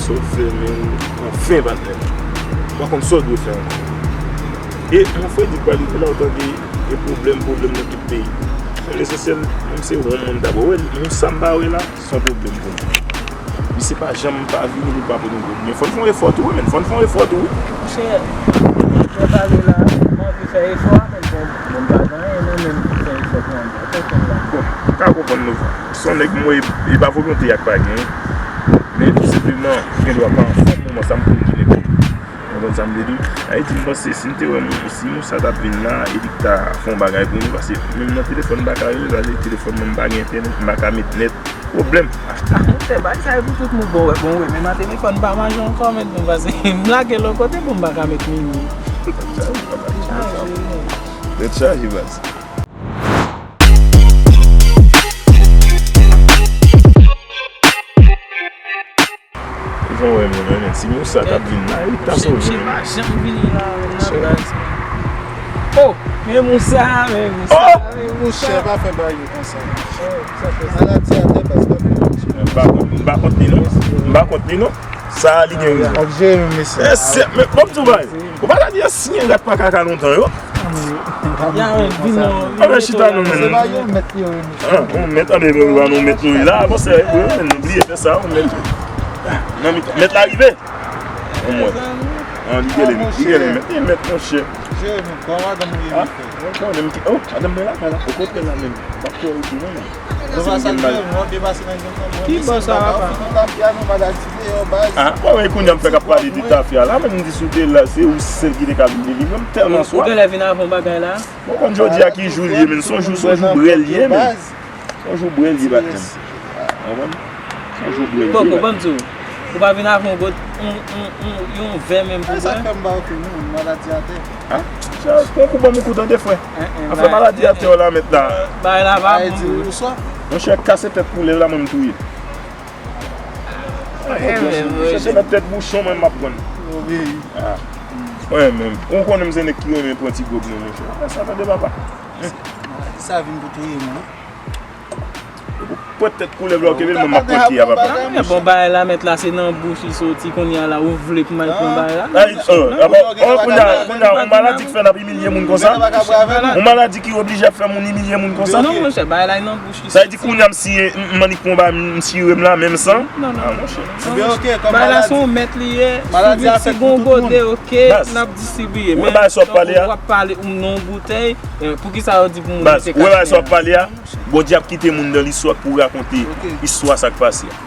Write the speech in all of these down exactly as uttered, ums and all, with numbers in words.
Ou fè, men, anfen, patnè. Ou pa konn sa w dwe fè ankò. E yon fredi k pral rive la, ou tande e pwoblèm, pwoblèm nan tout peyi. Men lesansyèl, menm se won moun ta ba w. Ou wè, moun sa m pa wè la, se yon pwoblèm pou mwen. Misye pa janm pa vini, li pa pote yon grenn. Men fò n fè yon efò tou, wi, men fò n fè yon efò tou, wi. Monchè, mwen pale la, mwen anvi fè efò a, men bon, bon, m pa gen anyen nan men m pou fè efò pou mwen. Bon, m ka konprann nou. Se yon nèg mwen, e, e pa volonte a k pa gen. Men tou senpleman, gen dwa pa anfòm moman sa m konn ki nèg li. Ou konprann sa m vle di w? Sa vle di, m panse si m te wè moun, si Moussa t ap vin la, e li t a fè yon bagay pou nou, paske menm nan telefòn m pa ka rele l, paske telefòn mwen m pa gen entènèt, m pa ka met nèt. Pwoblèm. Ah, monchè, bagay sa yo pou tout moun. Bon, wè, bon, wè, men nan telefòn pa mache ankò, men bon, paske m lage lòt kote, bon, m pa ka met mimi. Tèt chaje, baz. Ou jan wè moun nan, men si Moussa t ap vin la, li t ap sove. Moussa pa janm vini la, men nan baz, men. Oh, men Moussa, men Moussa, men Moussa. Monchè, pa fè bagay yo konsa, monchè. Maladi atè, baz, pa fè bagay. M pa kont, m pa kont li non. M pa kont li non. Sa a, li gen rezon. Ap jere menm mesye. Èske, men, bon, m di w bagay. Ou pa ta di ansyen rat pa kaka lontan yo. Ya, men, vin non. Anben, chita non, men. Se pa yon mèt yo, wi, mesye. Ah, yon mèt, anben, nou pa nou mèt nou ye la. Bon, se, wi, men nou bliye fè sa, yon mèt. Non, men, mèt la rive. Omwen. Ah, li genlè, li genlè mèt, li mèt, monchè. Jere nou, kòman madanm ou ye, mesye? Mwen konnen m ki, oh, madanm mwen la, pa la, okontrè la menm. M pa kwè ou di non, men. Ki bò sa, papa? Ah, bon, men kounye a m fèk ap pale de tafya la, men m di si w te la, se ou sèl ki te ka vin li, mwen m tèlman swaf. Ou genlè vin avè yon bagay la? Bon, konn jodi a ki jou li ye, men se yon jou, se yon jou brè li ye, men. Se yon jou brè li ye, patnè m. Ou konprann? Se yon jou brè li ye, patnè m. Poko, ban m di w. Ou pa vin avè yon gòt, yon, yon, yon, yon vè menm pou bwè? Sa k fè m pa oke non, maladi atè. Ah, sa, pran kou ban m yon kou tande, frè. Afè maladi atè w la, mèt la. Bagay la pa bon, wi. Monchè, kase tèt koulèv la, mwen m touye. Chèche nan tèt bouchon, mwen m ap pran. Ah. Mwen menm. Ou konnen m se nèg ki renmen pran ti gwòg, mwen, monchè. Sa tande, papa. Maladi sa vin pou touye mwen. Pwèt tèt koulèv la, ou kenbe l, mwen m ap pwèt li a, papa. Ah, men bon, bagay la, mèt la, se nan bouch li soti, kounye a la, ou vle pou m al pran bagay la? Ay, oh, kounye a, kounye a, yon maladi k fè n ap imilye moun konsa? Yon maladi ki oblije ap fè moun imilye moun konsa? Non, monchè, bagay la, e nan bouch li soti. Sa vle di, kounye a, m siye, m, m annik pran bagay, m siye m la, menm san? Non, non. Ah, monchè. Bagay la, se yon mèt li ye, si gon gode, oke, n ap distribiye. Men, w ap pale, ou nan yon boutèy, poukisa yo di pou moun mete kach nen an? Baz, ou wè bagay sa w ap pale a? Bondye ap kite moun nan listwa pou rakonte istwa sa k pase a.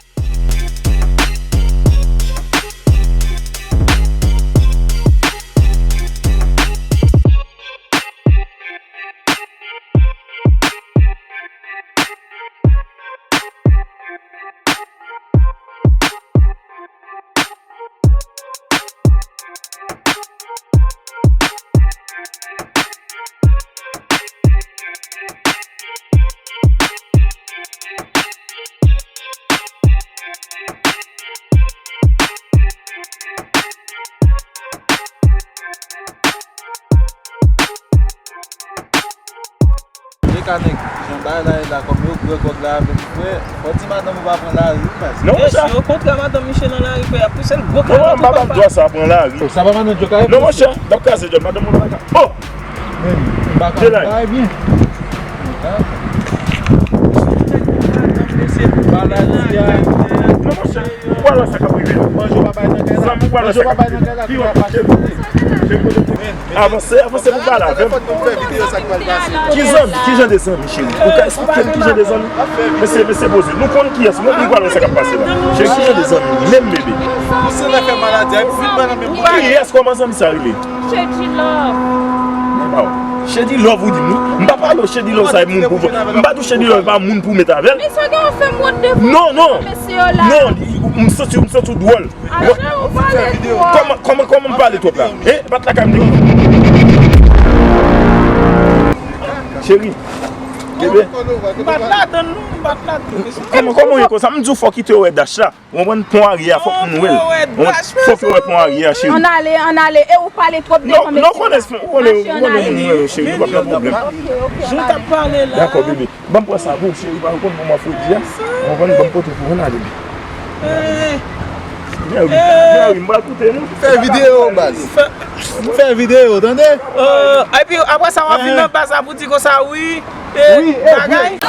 Mekanik, jan bagay la ye la, kòm yo bwè gwòg la avèk frè, fò di madanm ou pa pran lari, wi, baz. Non, monchè. Okontrè, madanm misye nan lari, frè, y ap pouse l gwo kalòt. Non, m pa ba l dwa sa pran lari. Sa pa madanm Djo ka reponn. Non, monchè, n ap kraze djòl, madanm ou nan laka. Oh! Men, m pa ka, m pa byen. Maladi a. Non, monchè, ou pa wè sa k ap rive la. Zanmi, ou pa wè sa k ap rive la. Avanse, avanse pou pale avè m. Ki zanmi? Ki jan de zanmi, cheri? Ou ka eksplike m ki jan de zanmi? Mesye, mesye poze. Nou konn kiyès. Mwen, ou pa wè sa k ap pase la. Cheri, ki jan de zanmi? Menm bebe. Kiyès? Kòman zanmi sa rele? Shady Love. Shady Love ou di m, wi. M pa pale w Shady Love sa e moun pou, m pa di w Shady Love pa moun pou met avè l. Men sa gen yon fè m wont devan mesye yo la. Non, non. Non, m santi, m santi w dwòl. Kòman, kòman, kòman m pale twòp la? Eh, bat lakay m di. Cheri. Bebe. M bat ladann non, m bat ladann. Kòman, kòman w ye konsa? M di w fò w kite w wè Dash la. Ou konprann? Pon Arye a, fòk moun wè l. Fòk yo wè pon Arye a, cheri. Ann ale, ann ale. E ou pale twòp devan mesye. Non, non, konnen, ou konnen, ou konnen moun wè yo, cheri. Nou p ap nan pwoblèm. Jan w t ap pale la. Dakò, bebe. Ban m pran sa pou ou, cheri, pa konn moman fredi a. Ou konprann, ban m pote pou ou, ann ale. Eh. Mary, Mary, m pral koute nou. Fè videyo, baz. Fè videyo, tande? Epi apre sa, w ap vin nan baz la pou di konsa, wi. Wi, bagay.